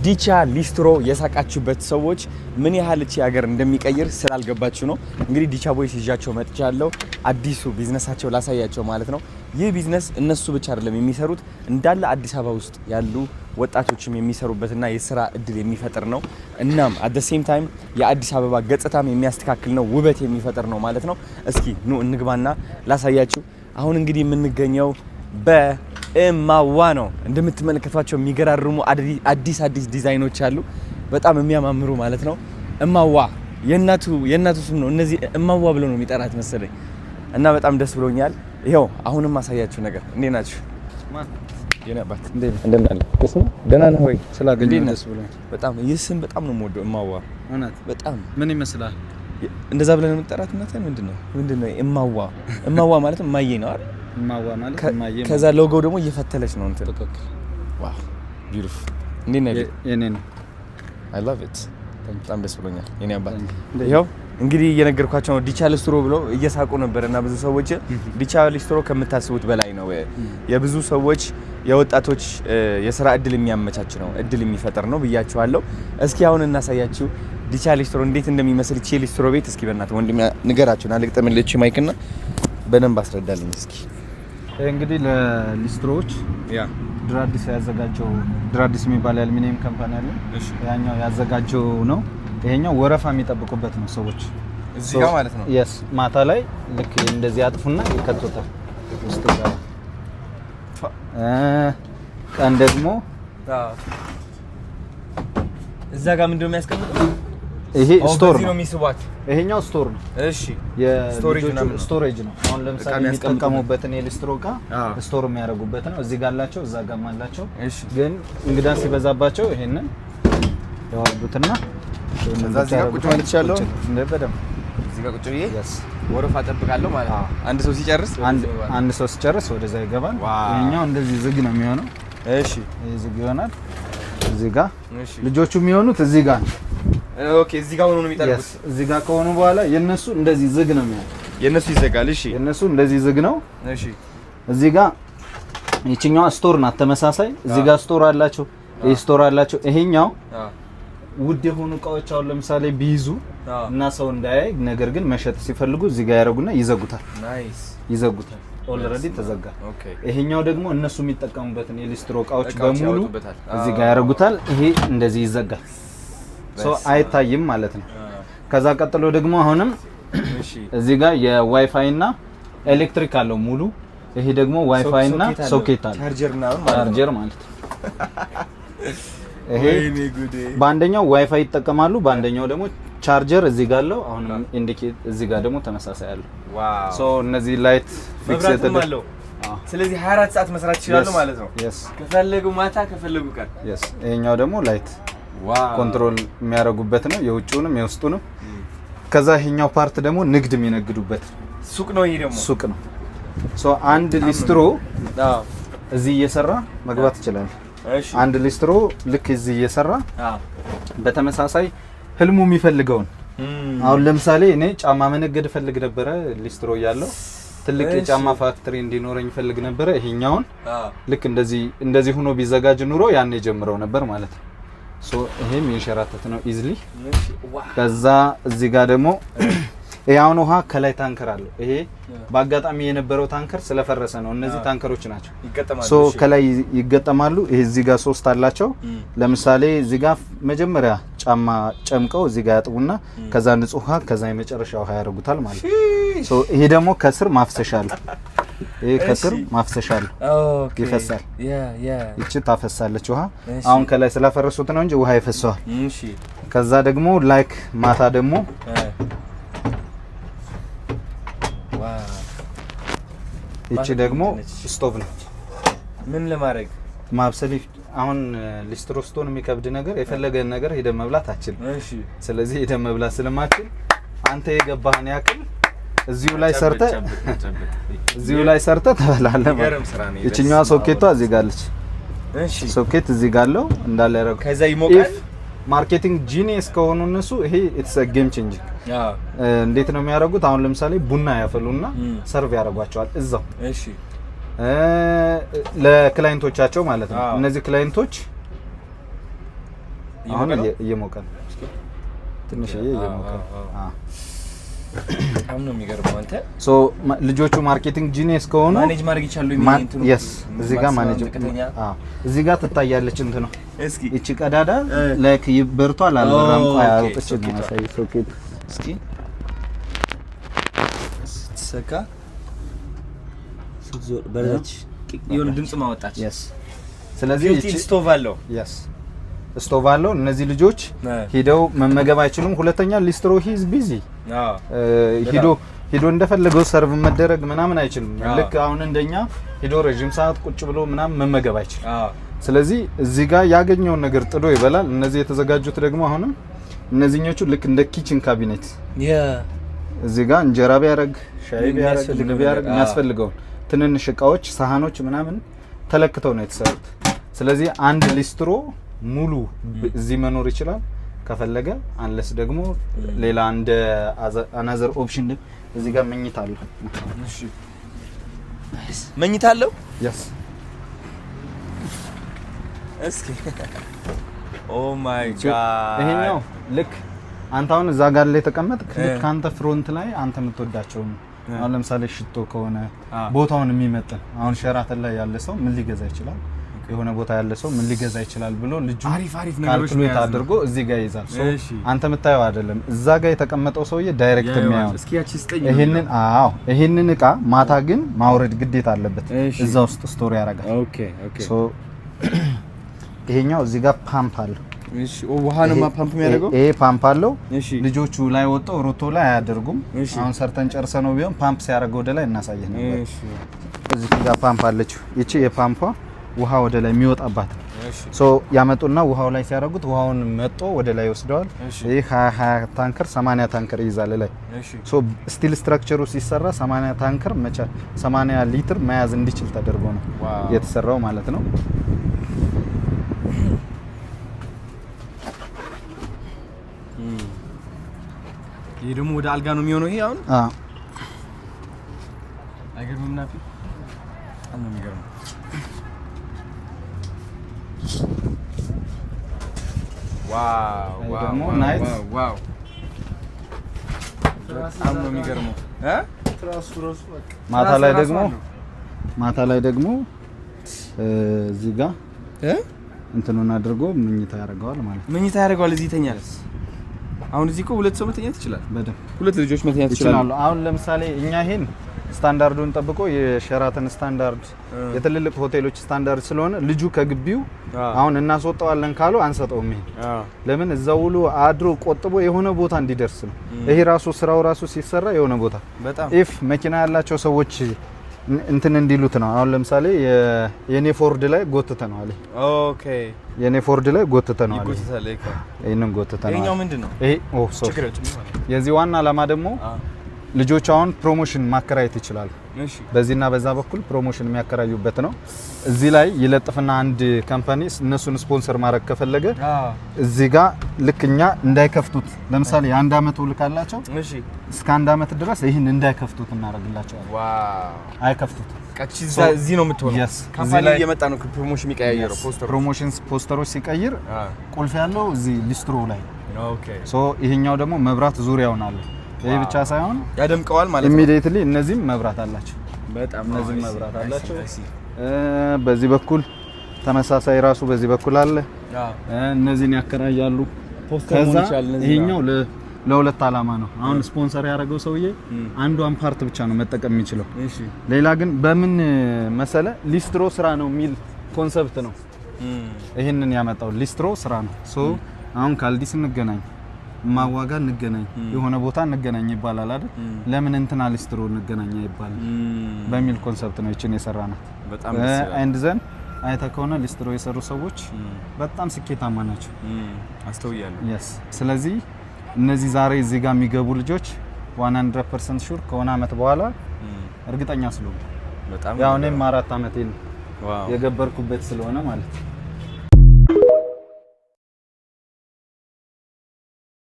ዲቻ ሊስትሮ የሳቃችሁበት ሰዎች ምን ያህል እቺ ሀገር እንደሚቀይር ስላልገባችሁ ነው። እንግዲህ ዲቻ ቦይስ ይዣቸው መጥቻለሁ። አዲሱ ቢዝነሳቸው ላሳያቸው ማለት ነው። ይህ ቢዝነስ እነሱ ብቻ አይደለም የሚሰሩት፣ እንዳለ አዲስ አበባ ውስጥ ያሉ ወጣቶችም የሚሰሩበትና የስራ እድል የሚፈጥር ነው። እናም at the same time የአዲስ አበባ ገጽታም የሚያስተካክል ነው፣ ውበት የሚፈጥር ነው ማለት ነው። እስኪ ኑ እንግባና ላሳያችሁ። አሁን እንግዲህ የምንገኘው በእማዋ ነው። እንደምትመለከቷቸው የሚገራርሙ አዲስ አዲስ ዲዛይኖች አሉ፣ በጣም የሚያማምሩ ማለት ነው። እማዋ የእናቱ ስም ነው። እነዚህ እማዋ ብሎ ነው የሚጠራት መሰለኝ እና በጣም ደስ ብሎኛል። ይኸው አሁንም ማሳያችሁ ነገር። እንዴት ናችሁ? የኔ አባት፣ እንደምን አለ? ደህና ነህ ወይ? ስላገኘሁ ደስ ብሎኛል። በጣም ይህ ስም በጣም ነው የምወደው፣ እማዋ። እውነት? በጣም። ምን ይመስላል? እንደዛ ብለን የምንጠራት እናትህን ምንድን ነው? እማዋ፣ እማዋ ማለት እማዬ ነው አይደል? እማዋ ማለት እማዬ። ከዛ ሎጎው ደግሞ እየፈተለች ነው እንትን። ትክክል። Wow, beautiful። እንዴት ነህ? የኔ ነው። I love it። በጣም ደስ ብሎኛል የኔ አባት። ይኸው እንግዲህ እየነገርኳቸው ነው። ዲቻ ሊስትሮ ብሎ እየሳቁ ነበር እና ብዙ ሰዎች ዲቻ ሊስትሮ ከምታስቡት በላይ ነው። የብዙ ሰዎች፣ የወጣቶች የስራ እድል የሚያመቻች ነው፣ እድል የሚፈጥር ነው ብያችኋለሁ። እስኪ አሁን እናሳያችሁ ዲቻ ሊስትሮ እንዴት እንደሚመስል፣ ቺ ሊስትሮ ቤት። እስኪ በእናትህ ወንድሜ ንገራቸው፣ ልግጠምልህ mic ና በደንብ አስረዳልኝ እስኪ። እንግዲህ ለሊስትሮዎች ድራዲስ ያዘጋጀው፣ ድራዲስ የሚባል የአልሚኒየም company አለ። ያኛው ያዘጋጀው ነው። ይሄኛው ወረፋ የሚጠብቁበት ነው ሰዎች። እዚህ ጋር ማለት ነው። Yes፣ ማታ ላይ ልክ እንደዚህ ያጥፉና ይከቱታል ውስጥ ይገባል። ቀን ደግሞ እዛ ጋር ምንድነው የሚያስቀምጠው? ይሄ store በዚህ ነው። ነው የሚስቧት። ይሄኛው store ነው። Storage የልጆቹ ምናምን ነው። Storage ነው። አሁን ለምሳሌ እቃ የሚያስቀምጡበት። የሚጠቀሙበትን የሊስትሮ እቃ store የሚያደርጉበት ነው። እዚህ ጋር አላቸው፣ እዛ ጋርም አላቸው። ግን እንግዳ ሲበዛባቸው ይሄንን ያወርዱትና ይሄንን ከዛ ብቻ እዚህ ጋር ቁጭ ያደርጉታል። ማለት እችላለሁ? ቁጭ እንደ በደንብ። እዚህ ጋር ቁጭ ብዬ Yes. ወረፋ እጠብቃለሁ ማለት ነው። አንድ ሰው ሲጨርስ አንድ ሰው ሲጨርስ ወደዛ ይገባል። ይሄኛው እንደዚህ ዝግ ነው የሚሆነው። ይሄ ዝግ ይሆናል። እዚህ ጋር ልጆቹ የሚሆኑት እዚህ ጋር ነው። Okay፣ እዚህ ጋር ሆኖ ነው የሚጠርጉት። Yes፣ እዚህ ጋር ከሆኑ በኋላ የነሱ እንደዚህ ዝግ ነው የሚሆነው። የእነሱ ይዘጋል። የነሱ እንደዚህ ዝግ ነው። እዚህ ጋር ይችኛዋ store ናት። ተመሳሳይ እዚህ ጋር store አላቸው። ይሄ store አላቸው። ይሄኛው ውድ የሆኑ እቃዎች አሁን ለምሳሌ ቢይዙ እና ሰው እንዳያይ ነገር ግን መሸጥ ሲፈልጉ እዚህ ጋር ያደርጉና ይዘጉታል። Nice. ይዘጉታል። Already ተዘጋ። ይሄኛው ደግሞ እነሱ የሚጠቀሙበትን የሊስትሮ እቃዎች እቃዎች በሙሉ ያወጡበታል። እዚህ ጋር ያደርጉታል። ይሄ እንደዚህ ይዘጋል። So አይታይም ማለት ነው። ከዛ ቀጥሎ ደግሞ አሁንም እዚህ ጋር የዋይፋይ እና ኤሌክትሪክ አለው ሙሉ። ይሄ ደግሞ ዋይፋይ እና ሶኬት አለው። ቻርጀር ምናምን ማለት ነው። ቻርጀር ማለት ነው። ይሄ ወይኔ ጉዴ። በአንደኛው ዋይፋይ ይጠቀማሉ፣ በአንደኛው ደግሞ ቻርጀር እዚህ ጋር አለው። አሁንም indicate እዚህ ጋር ደግሞ ተመሳሳይ አለው። So እነዚህ light fix መብራትም አለው። ስለዚህ 24 ሰዓት መስራት ይችላሉ ማለት ነው። Yes. ከፈለጉ ማታ፣ ከፈለጉ ቀን። Yes፣ ይሄኛው ደግሞ light control የሚያደርጉበት ነው፣ የውጭውንም የውስጡንም። ከዛ ይሄኛው part ደግሞ ንግድ የሚነግዱበት ሱቅ ነው ይሄ ደግሞ። ሱቅ ነው። So አንድ ሊስትሮ እዚህ እየሰራ መግባት ይችላል። አንድ ሊስትሮ ልክ እዚህ እየሰራ በተመሳሳይ ህልሙ የሚፈልገውን፣ አሁን ለምሳሌ እኔ ጫማ መነገድ እፈልግ ነበረ ሊስትሮ እያለሁ፣ ትልቅ የጫማ factory እንዲኖረኝ እፈልግ ነበረ። ይሄኛውን ልክ እንደዚህ እንደዚህ ሆኖ ቢዘጋጅ ኑሮ ያኔ ጀምረው ነበር ማለት ነው። So ይሄም የሸራተት ነው easily። ከዛ እዚህ ጋር ደግሞ ይሄ አሁን ውሃ ከላይ tanker አለው። ይሄ በአጋጣሚ የነበረው tanker ስለፈረሰ ነው። እነዚህ ታንከሮች ናቸው። ይገጠማሉ። So ከላይ ይገጠማሉ። ይሄ እዚህ ጋር ሶስት አላቸው። ለምሳሌ እዚህ ጋር መጀመሪያ ጫማ ጨምቀው እዚህ ጋር ያጥቡና ከዛ ንጹህ ውሃ፣ ከዛ የመጨረሻ ውሃ ያደርጉታል ማለት ነው። So ይሄ ደግሞ ከስር ማፍሰሻ አለው። ይሄ ከስር ማፍሰሻ አለው። ይፈሳል። ይቺ ታፈሳለች ውሃ። አሁን ከላይ ስላፈረሱት ነው እንጂ ውሃ ይፈሰዋል። ከዛ ደግሞ like ማታ ደግሞ ይቺ ደግሞ ስቶቭ ነች። ምን ለማድረግ? ማብሰል። አሁን ሊስትሮ ስትሆን የሚከብድ ነገር የፈለገን ነገር ሄደህ መብላት አትችልም። ስለዚህ ሄደህ መብላት ስለማትችል አንተ የገባህን ያክል እዚሁ ላይ ሰርተህ ትበላለህ ማለት የሚገርም ነው። ስራ ነው። ይችኛዋ ሶኬቷ እዚህ ጋር አለች። ሶኬት እዚህ ጋር አለው እንዳለ ያደረገው። ከዛ ይሞቃል። If marketing genius ከሆኑ እነሱ ይሄ it's a game changing። እንዴት ነው የሚያደርጉት? አሁን ለምሳሌ ቡና ያፈሉና serve ያደርጓቸዋል እዛው ለ client ኦቻቸው ማለት ነው። እነዚህ client ኦች አሁን እየሞቀ ነው። ትንሽዬ እየሞቀ ነው። በጣም ነው የሚገርመው። አንተ so ልጆቹ marketing genius ከሆኑ manage ማድረግ ይቻላል። የሚል yes፣ እዚህ ጋር manage፣ አዎ፣ እዚህ ጋር ትታያለች እንትኑ። እስኪ እቺ ቀዳዳ like በርቷል አልበራም? ቆይ አውጥቼ ነው ማሳይ ሶኬት። እስኪ ስትሰካ ስትዞር በረች፣ የሆነ ድምጽ ማወጣች። Yes፣ ስለዚህ እቺ ስቶቭ አለው። Yes፣ stove አለው። እነዚህ ልጆች ሂደው መመገብ አይችሉም። ሁለተኛ ሊስትሮ he's busy፣ ሂዶ ሂዶ እንደፈለገው serve መደረግ ምናምን አይችልም። ልክ አሁን እንደኛ ሂዶ ረዥም ሰዓት ቁጭ ብሎ ምናምን መመገብ አይችልም። ስለዚህ እዚህ ጋር ያገኘውን ነገር ጥዶ ይበላል። እነዚህ የተዘጋጁት ደግሞ አሁንም እነዚህኞቹ ልክ እንደ kitchen cabinet እዚህ ጋር እንጀራ ቢያረግ፣ ሻይ ቢያረግ፣ ምን ቢያረግ የሚያስፈልገውን ትንንሽ እቃዎች፣ ሳህኖች ምናምን ተለክተው ነው የተሰሩት። ስለዚህ አንድ ሊስትሮ ሙሉ እዚህ መኖር ይችላል ከፈለገ። Unless ደግሞ ሌላ እንደ another option እዚህ ጋር መኝታ አለው። እሺ፣ መኝታ አለው? Yes። እስኪ፣ oh my God! ይሄኛው ልክ አንተ አሁን እዛ ጋር ላይ ተቀመጥክ፣ ልክ ከአንተ front ላይ አንተ የምትወዳቸውን፣ አሁን ለምሳሌ ሽቶ ከሆነ ቦታውን የሚመጥን፣ አሁን ሸራተን ላይ ያለ ሰው ምን ሊገዛ ይችላል፣ የሆነ ቦታ ያለ ሰው ምን ሊገዛ ይችላል ብሎ ልጁ አሪፍ አሪፍ ነገሮች calculate አድርጎ እዚህ ጋር ይይዛል። So አንተ የምታየው አይደለም፣ እዛ ጋር የተቀመጠው ሰውዬ direct የሚያየው። እስኪ ያቺ ስጠኝ። ይሄንን፣ አዎ፣ ይሄንን እቃ ማታ ግን ማውረድ ግዴታ አለበት። እዛ ውስጥ store ያደርጋል። Okay. So ይሄኛው እዚህ ጋር ፓምፕ አለው። እሺ፣ ውሃ ነው ፓምፕ የሚያደርገው? ይሄ ፓምፕ አለው። ልጆቹ ላይ ወጥተው ሮቶ ላይ አያደርጉም። አሁን ሰርተን ጨርሰ ነው ቢሆን ፓምፕ ሲያደርገው ወደ ላይ እናሳየህ ነበር። እዚህ ጋር ፓምፕ አለችው። ይቺ የፓምፏ ውሃ ወደ ላይ የሚወጣባት ነው። So ያመጡና ውሃው ላይ ሲያደርጉት ውሃውን መጦ ወደ ላይ ይወስደዋል። ይህ 20 20 tanker፣ 80 tanker ይይዛል ላይ። So steel structure ኡ ሲሰራ 80 tanker መቻ 80 ሊትር መያዝ እንዲችል ተደርጎ ነው የተሰራው ማለት ነው። ይሄ ደግሞ ወደ አልጋ ነው የሚሆነው። ይሄ አሁን አይገርምም? ናፊ፣ በጣም ነው የሚገርመው። Wow! ደግሞ night Wow! በጣም ነው የሚገርመው። ማታ ላይ ደግሞ እዚህ ጋር እንትኑን አድርጎ መኝታ ያደርገዋል ማለት ነው። መኝታ ያደርገዋል። እዚህ ይተኛል። አሁን እዚህ እኮ ሁለት ሰው መተኛት ይችላል። በደንብ። ሁለት ልጆች መተኛት ይችላሉ። ይችላሉ። አሁን ለምሳሌ እኛ ይሄን ስታንዳርዱን ጠብቆ የሸራተን ስታንዳርድ፣ የትልልቅ ሆቴሎች ስታንዳርድ ስለሆነ ልጁ ከግቢው አሁን እናስወጣዋለን ካሉ አንሰጠውም። ይሄን ለምን? እዛው ውሎ አድሮ ቆጥቦ የሆነ ቦታ እንዲደርስ ነው። ይሄ ራሱ ስራው ራሱ ሲሰራ የሆነ ቦታ በጣም if መኪና ያላቸው ሰዎች እንትን እንዲሉት ነው። አሁን ለምሳሌ የኔ ፎርድ ላይ ጎትተነዋል። የኔ ፎርድ ላይ ጎትተነዋል። ይጎትታል። ይሄንን ጎትተነዋል። ይሄኛው ምንድን ነው? ይሄ፣ oh sorry። ችግር የለም። የዚህ ዋና ዓላማ ደግሞ ልጆች አሁን promotion ማከራየት ይችላሉ። በዚህና በዛ በኩል promotion የሚያከራዩበት ነው። እዚህ ላይ ይለጥፍና አንድ company እነሱን ስፖንሰር ማድረግ ከፈለገ እዚህ ጋር ልክ እኛ እንዳይከፍቱት፣ ለምሳሌ የአንድ አመት ውል ካላቸው እስከ አንድ አመት ድረስ ይህን እንዳይከፍቱት እናደርግላቸዋለን። አይከፍቱት። ቀቺ እዚህ ነው የምትሆነው። Yes። Company እዚህ ላይ እየመጣ ነው promotion የሚቀያየረው ፖስተር። Promotion ፖስተሮች ሲቀይር ቁልፍ ያለው እዚህ ሊስትሮ ላይ። So ይሄኛው ደግሞ መብራት ዙሪያውን አለ። ይሄ ብቻ ሳይሆን ያደምቀዋል ማለት ነው። Immediately እነዚህም መብራት አላቸው። በጣም እነዚህም መብራት አላቸው። በዚህ በኩል ተመሳሳይ ራሱ በዚህ በኩል አለ። እነዚህን ያከራያሉ። ፖስተር ከዛ መሆን ይችላል እነዚህ። ይሄኛው ለሁለት ዓላማ ነው። አሁን ስፖንሰር ያደረገው ሰውዬ አንዷን part ብቻ ነው መጠቀም የሚችለው። ሌላ ግን በምን መሰለ፣ ሊስትሮ ስራ ነው የሚል concept ነው ይህንን ያመጣው። ሊስትሮ ስራ ነው። So አሁን ካልዲስ እንገናኝ፣ ማዋጋ እንገናኝ፣ የሆነ ቦታ እንገናኝ ይባላል አይደል? ለምን እንትና ሊስትሮ እንገናኝ አይባልም በሚል concept ነው ይችን የሰራናት። በጣም ደስ ይላል። And then አይተህ ከሆነ ሊስትሮ የሰሩ ሰዎች በጣም ስኬታማ ናቸው። አስተውያለሁ። Yes፣ ስለዚህ እነዚህ ዛሬ እዚህ ጋር የሚገቡ ልጆች 100% sure ከሆነ አመት በኋላ እርግጠኛ ስለሆኑ በጣም ያው እኔም 4 አመቴን የገበርኩበት ስለሆነ ማለት ነው።